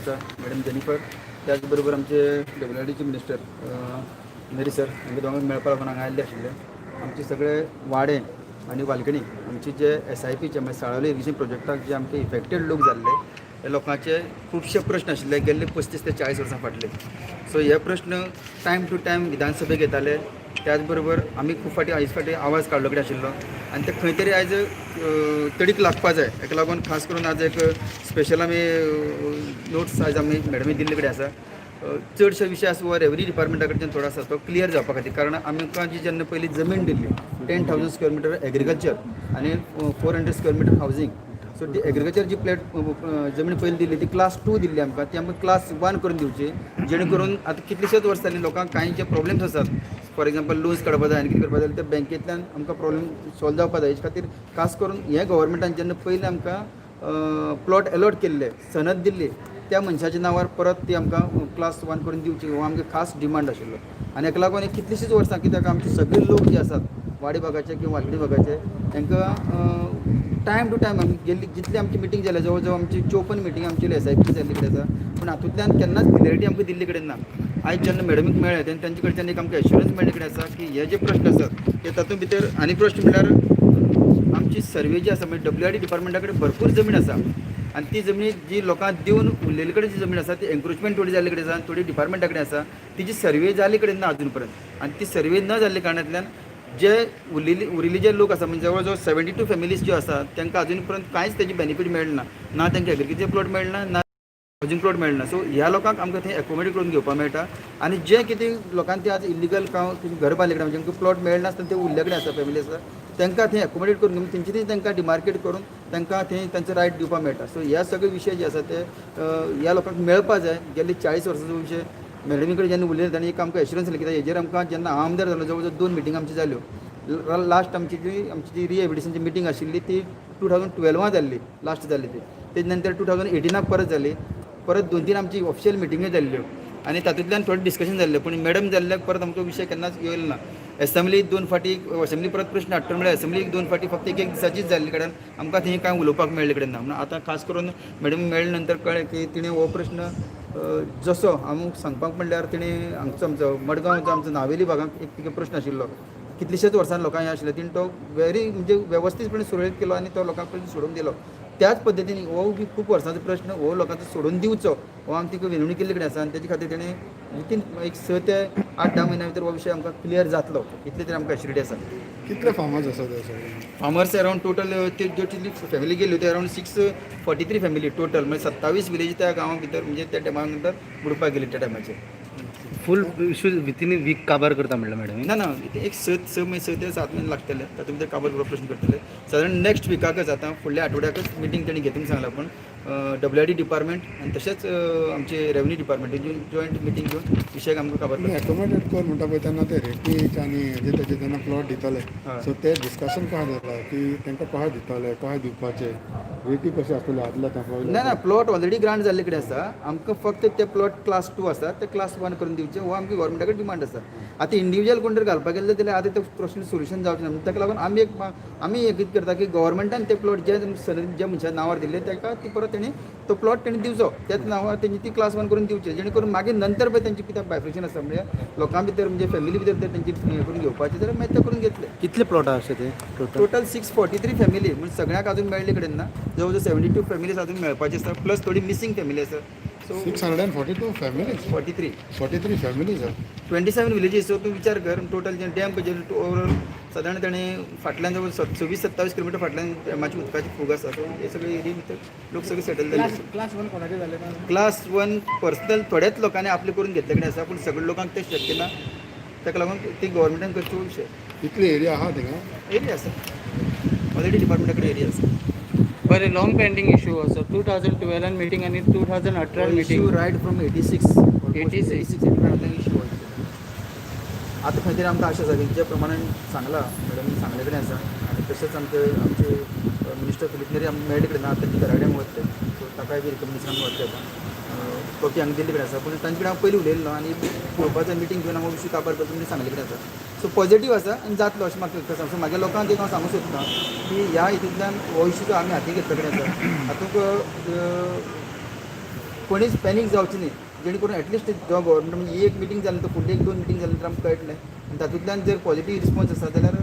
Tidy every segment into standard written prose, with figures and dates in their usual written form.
आसा madam Jennifer, त्याच बरोबर आमचे डब्ल्यू आर डीचे मिनिस्टर नेरी सर, हांकां दोगांक मेळपा लागून हांगा आयिल्ले आशिल्ले. आमचे सगळे वाडे आनी वालकणी आमचे जे एसआयपीचे, म्हणजे साळावली इरिगेशन प्रोजेक्टाक जे आमचे इफेक्टेड लोक जाल्ले, हे लोकांचे खुबशे प्रश्न आशिल्ले गेल्ले 35 ते 40 वर्सां फाटले. सो हे प्रश्न टायम टू टायम विधानसभेक येताले. त्याच बरोबर आमी खूब फावटी, आयज फावटी आवाज काडलो कडेन आशिल्लो आनी ते खंय तरी आयज तडीक लागपा जाय. हेका लागून खास करून आज एक स्पेशल आमी नोट्स आयज आमी मॅडमी दिल्ले कडेन आसा. चडशे विशय आसा हो रेवन्यू डिपार्टमेंटा कडच्यान थोडो आसा तो क्लियर जावपा खातीर, कारण आमकां जी जेन्ना पयली जमीन दिल्ली, 10,000 square meter agriculture आनी 400 square meter housing, so ती एग्रीकल्चर जी प्लेट जमीन पयली दिल्ली ती क्लास टू दिल्ली आमकां. ती आमकां क्लास वन करून दिवची, जेणे करून आतां कितलेशेच वर्स जालीं लोकांक कांय जे प्रॉब्लेम्स आसात, फॉर एग्जाम्पल लोन्स काडपा जाय आनी कितें करपा जाय, ते बँकेंतल्यान आमकां प्रॉब्लेम सॉल्व जावपा जाय. हेचे खातीर खास करून हे गव्हर्मेंटान जेन्ना पयलीं आमकां प्लॉट एलॉट केल्ले, सनद दिल्ली, त्या मनशाच्या नांवार परत ती आमकां क्लास वन करून दिवची, हो आमकां खास डिमांड आशिल्लो. आनी हेका लागून कितलीशींच वर्सां, कित्याक आमचे सगळे लोक जे आसात वाडी भागाचे किंवा वालकणी भागाचे, तांकां टायम टू टायम आमी गेल्ली जितली आमची मिटींग जाल्या, जवळ जवळ आमची 54 मिटींग आमची एसआयपी जाल्ली कडेन आसा, पूण हातूंतल्यान केन्नाच क्लियरिटी आमकां दिल्ली कडेन ना. आयज जेन्ना मॅडमीक मेळ्ळें तेन्ना तांचे कडच्यान एक आमकां एश्युरन्स मेळ्ळे कडेन आसा की हे जे प्रश्न आसात ते तातूंत भितर. आनी प्रश्न म्हणल्यार आमची सर्वे जी आसा, म्हणजे डब्ल्यू आर डी डिपार्टमेंटा कडेन भरपूर जमीन आसा आनी ती जमीन जी लोकांक दिवन उरलेले कडेन जी जमीन आसा ती एन्क्रोचमेंट थोडी जाल्ले कडेन आसा आनी थोडी डिपार्टमेंटा कडेन आसा. तिची सर्वे जाल्ले कडेन ना अजून पर्यंत आनी ती सर्वे न जाल्ले कारणांतल्यान जे उरिल्ले जे लोक आसा, म्हणजे जवळ जवळ 72 फॅमिलीज ज्यो आसा, तांकां अजून पर्यंत कांयच तेजी बेनिफीट मेळना. ना तांकां एग्रीकल्चर प्लॉट मेळना, ना हावजींग प्लॉट मेळना. सो ह्या लोकांक आमकां थंय एकोमोडेट करून घेवपाक मेळटा आनी जे कितें लोकांक ते आज इलिगल कांय घर बांदले कडेन, तांकां प्लॉट मेळनासतना ते उरले कडेन आसा, फॅमिली आसा, तांकां थंय एकोमोडेट करून घेवन तेंचे थंय तांकां डिमार्केट करून तांकां थंय तांचो रायट दिवपाक मेळटा. सो ह्या सगळे विशय जे आसा ते ह्या लोकांक मेळपा जाय. गेल्ले 40 वर्सांचो विशय मॅडमी कडेन जेन्ना उलयले, तांणी एक आमकां एश्युरन्स दिलें, कित्याक हेजेर आमकां जेन्ना हांव आमदार जालो, जवळ जवळ दोन मिटींग आमची जाल्यो. लास्ट आमची जी रिहेबिलिटेशनची मिटींग आशिल्ली ती 2012 जाल्ली, लास्ट जाल्ली ती. तेज नंतर 2018 परत जाली. परत दोन तीन आमची ऑफिशियल मिटिंग्यो जाल्ल्यो आनी तातूंतल्यान थोडें डिस्कशन जाल्लें, पूण मॅडम जाल्ल्याक परत आमकां विशय केन्नाच येयलो ना. एसेंब्ली दोन फावटी, असेंब्ली परत प्रश्न हाडटा म्हळ्यार असेंब्ली दोन फावटी फक्त एक एक दिसाचीच जाल्ली कडेन आमकां थंय कांय उलोवपाक मेळ्ळे कडेन ना. म्हणून आतां खास करून मॅडम मेळ्ळे नंतर कळ्ळें की तिणें हो प्रश्न जसो हांव सांगपाक म्हणल्यार तिणें हांगचो आमचो मडगांव जो आमचो नावेली भागांत एक तिका प्रश्न आशिल्लो, कितलेशेच वर्सां लोकांक हें आशिल्लें, तिणें तो वेरी म्हणजे वेवस्थीतपणे सुरळीत केलो आनी तो लोकांक प्रश्न सोडून दिलो. त्याच पद्दतीन हो बी खूब वर्सांचो प्रश्न हो लोकांचो सोडून दिवचो हो आमी तिका विनवणी केल्ली कडेन आसा आनी तेजे खातीर तेणें वितीन एक 6 ते 8 10 म्हयन्या भितर हो विशय आमकां क्लियर जातलो, इतली तरी आमकां एश्युरिटी आसा. कितले फार्मर्स आसात ते सगळे? फार्मर्स अरावंड टोटल ते ज्यो तितली फॅमिली गेल्यो ते around 643 family total, म्हणजे 27 विलेज त्या गांवा भितर, म्हणजे त्या टायमा नंतर बुडपाक गेली त्या टायमाचेर. फूल इशू विथीन वीक काबार करता म्हणलं मॅडम? ना ना, एक स स म्हयने, 6 ते 7 म्हयने लागतले. तातूंत भितर काबार करपाक प्रश्न करतले. सादारण नेक्स्ट विकाकच, आतां फुडल्या आठवड्याकच मिटींग तेणी घेतूंक सांगला, पूण डब्ल्यू आर डी डिपार्टमेंट आनी तशेंच आमचे रेवन्यू डिपार्टमेंट जॉयंट मिटींग घेवन विशयाक आमकां काबार करता. एकोमोडेट कर म्हणटा पळय, तेन्ना ते रेटीच आनी हेजे तेजे जेन्ना प्लॉट दितले, सो ते डिस्कशन कशें जाता की तांकां कशें दितले, कशें दिवपाचे, रेटी कशी आसतली आदल्या तेंपा? ना ना, प्लॉट ऑलरेडी ग्रांट जाल्ले कडेन आसा. आमकां फक्त ते प्लॉट क्लास टू आसा ते क्लास वन करून दिवचे, हो आमची गव्हर्मेंटा कडेन डिमांड आसा. आतां इंडिविज्युअल कोण जर घालपाक गेले जाल्यार आतां ते प्रश्न सोल्युशन जावचें ना. ताका लागून आमी एक आमी एक कितें करता की गव्हर्मेंटान ते प्लॉट जे ज्या मनशा नांवार दिल्ले, ताका ती परत तेणी तो प्लॉट तेणी दिवचो, त्याच नांवार तेंची ती क्लास वन करून दिवचे, जेणे करून मागीर नंतर पळय तेंची कितें बायफ्रेशन आसा, म्हणजे लोकां भितर, म्हणजे फॅमिली भितर जर तेंची हें करून घेवपाचें जाल्यार मागीर ते करून घेतले. कितले प्लॉट अशे ते टोटल? टोटल 643 फॅमिली, म्हणजे सगळ्यांक अजून मेळ्ळे कडेन ना. जवळ जवळ 72 फॅमिलीज अजून मेळपाची आसा, प्लस थोडी मिसींग फॅमिली आसा, so 642 families? 43. 43 families. 27 villages. So तूं विचार कर, टोटल जे डॅम पळय ओवरऑल सादारण ताणें फाटल्यान जवळ 26-27 किलोमिटर फाटल्यान डॅमाची उदकाची फूग आसा. सो हे सगळे एरिये भितर लोक सगळे सेटल जाले. क्लास वन कोणाचे जाले ना? क्लास वन पर्सनल थोड्याच लोकांनी आपले करून घेतले कडेन आसा, पूण सगळे लोकांक तें शक्य ना. ताका लागून ती गव्हर्मेंटान करचो विशय. इतली एरिया आहा थिंगा? एरिया आसा, ऑलरेडी डिपार्टमेंटा कडेन एरिया आसा. बरें, long pending issue असो 2012 मिटींग आनी 2018 meeting. Issue right from 86. 86. 86, 85 issue. आतां खंय तरी आमकां आशा आसा की जे प्रमाणे सांगलां मॅडम, सांगले कडेन आसा आनी तशेंच आमचे मिनिस्टर फिलीप नेरी आमकां मेळ्ळे कडेन ना, तांच्या घरा कडेन वतले, सो ताकाय बी रिकमेंडेशन आमी वतले. आतां कॉपी हांगा दिल्ली कडेन आसा, पूण तांचे कडेन हांव पयलीं उलयल्लो आनी पळोवपाचो मिटींग घेवन आमकां विशय काबार करचो म्हणून सांगले कडेन आसा. सो पॉझिटीव आसा आनी जातलो अशें म्हाका दिसता. सो म्हागे लोकांक एक हांव सांगूंक सोदता की ह्या हितूंतल्यान हो इशू जो आमी हाती घेतले कडेन आसा, हातूंत कोणीच पॅनीक जावची न्ही, जेणे करून एटलिस्ट जो गव्हर्मेंट म्हणजे ही एक मिटींग जाली नंतर फुडली एक दोन मिटींग जाली नंतर आमकां कळटलें आनी तातूंतल्यान जर पॉझिटीव रिस्पॉन्स आसा जाल्यार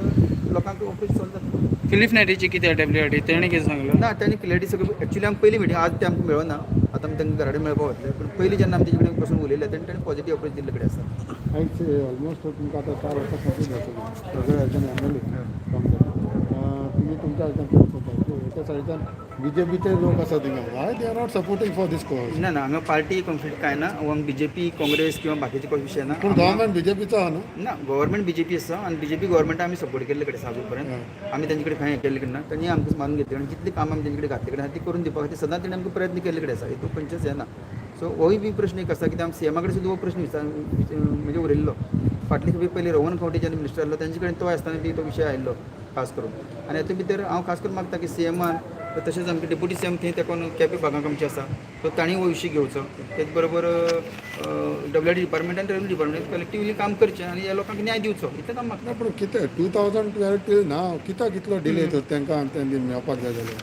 लोकांक ऑफीस सॉल्व जातलें. फिलीप नेरीची कितें डब्ल्यू आर डी तेणी कितें सांगलां? ना, तांणी क्लियरिटी सगळी एक्चुअली आमकां पयली मिटींग आज ते आमकां मेळना, आतां आमी तांकां घरा कडेन मेळपाक वतले, पूण पयलीं जेन्ना आमी तेजे कडेन बसून उलयले तेन्ना ताणें पॉझिटीव अप्रोच दिल्ले कडेन आसा. आयज ऑलमोस्ट तुमकां आतां 4 वर्सां कंप्लीट जातली सगळे हाच्यान एम एल ए काम करता. तुमी तुमच्या हाच्यान कितें करता? एका सायडीच्यान बीजेपीचे लोक आसा थिंगा, why they are not supporting for this cause? ना ना, हांगा पार्टी कॉन्फ्लिक्ट काय ना, हांगा बीजेपी काँग्रेस किंवा बाकीचे कोण विशय ना. पूण गव्हर्मेंट बीजेपीचो आहा न्हू? ना, गव्हर्मेंट बीजेपी आसा आनी बीजेपी गव्हर्मेंटाक आमी सपोर्ट केल्ले कडेन आसा. अजून पर्यंत आमी तेंचे कडेन खंय हें केल्ले कडेन ना. तांणी आमकां मानून घेतले आनी जितली कामां आमी तेंचे कडेन घातले कडेन आसा ती करून दिवपा खातीर सदांच तेणी आमकां प्रयत्न केल्ले कडेन आसा. हितून खंयचेच हें ना. सो होय बी प्रश्न एक आसा, कित्याक आमी सीएमा कडेन सुद्दां हो प्रश्न विचार म्हणजे उरयल्लो. फाटले खेपे पयलीं रोहन खंवटे जेन्ना मिनिस्टर आसलो तेंचे कडेन तो आसतना बी तो विशय आयिल्लो खास करून. आनी हातूंत भितर हांव खास करून मागता की सीएमान तशेंच आमचे डेप्युटी सीएम थंय तेकोन केपें भागाक आमचे आसा, सो तांणी हो विशय घेवचो. तेच बरोबर डब्ल्यू डी डिपार्टमेंट आनी रेवेन्यू डिपार्टमेंट कलेक्टिवली काम करचें आनी ह्या लोकांक न्याय दिवचो, इतलेंच आमी मागता. ना, पूण कितें 2012 टील नाव कित्याक इतलो डिले तर तांकां तें मेळपाक जाय जाल्यार?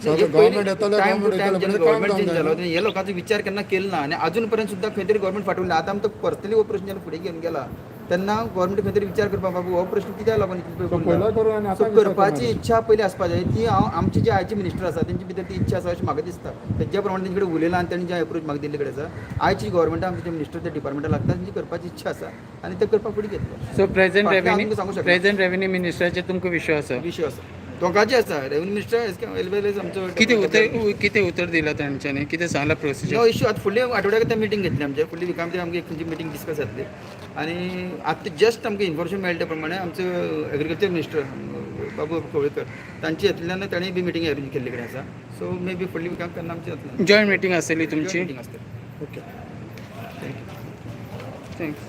गव्हर्मेंट येतलें, टायम टू गव्हर्मेंट टायम येतलें जेन्ना म्हणजे काम गव्हर्मेंट जावंक चेंज जाय जालो न्हू. तेन्ना ह्या लोकांचो विचार केन्ना केलो ना आनी अजून पर्यंत सुद्दां खंय तरी गव्हर्मेंट फाटवले. आतां आमी तो पर्सनली हो प्रश्न जेन्ना फुडें घेवन गेला तेन्ना गव्हर्मेंट खंय तरी विचार करपाक, बाबू हो प्रश्न कित्याक लागून इतलो सो पयलो करून आनी सो आतां विचार करपाची करना. इच्छा पयली आसपा जाय. ती हांव आमचे जे आयचे मिनिस्टर आसा तेंचे भितर ती इच्छा आसा अशें म्हाका दिसता. तेज्या प्रमाणे तेंचे कडेन उलयलां आनी तेणी जे एप्रोच म्हाका दिल्ले कडेन आसा, आयची गव्हर्मेंटा आमचे जे मिनिस्टर त्या डिपार्टमेंटा लागता तेंची करपाची इच्छा आसा आनी ते करपाक फुडें घेतले. सो प्रेझेंट फाटलें हांव रेवेन्यू तुमकां सांगू शकना. प्रेझेंट रेवेन्यू मिनिस्टराचेर तुमकां विश्वास आसा? विशय आसा, दोगांचे आसा, रेवेन्यू मिनिस्टर एज वेल एज आमचो. कितें उतर दिलां तांच्यांनी, कितें सांगलां प्रोसिजर? No issue. आतां फुडल्या आठवड्याक ते मिटींग घेतली आमचे, फुडल्या विका भितर आमकां एक खंयची मिटींग डिस्कस जातली. आनी आतां जस्ट आमकां इन्फॉर्मेशन मेळटा त्या प्रमाणे आमचो एग्रीकल्चर मिनिस्टर बाबू कवळेकर तांची हातूंतल्यान तांणी बी मिटींग अरेंज केल्ली कडेन आसा. सो मे बी फुडल्या विकाक तेन्ना आमची जातली. जॉयंट मिटींग आसतली तुमची? मिटींग आसतली. ओके. Thanks.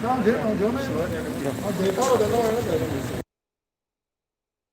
ना, जेवण जेवण जेवण.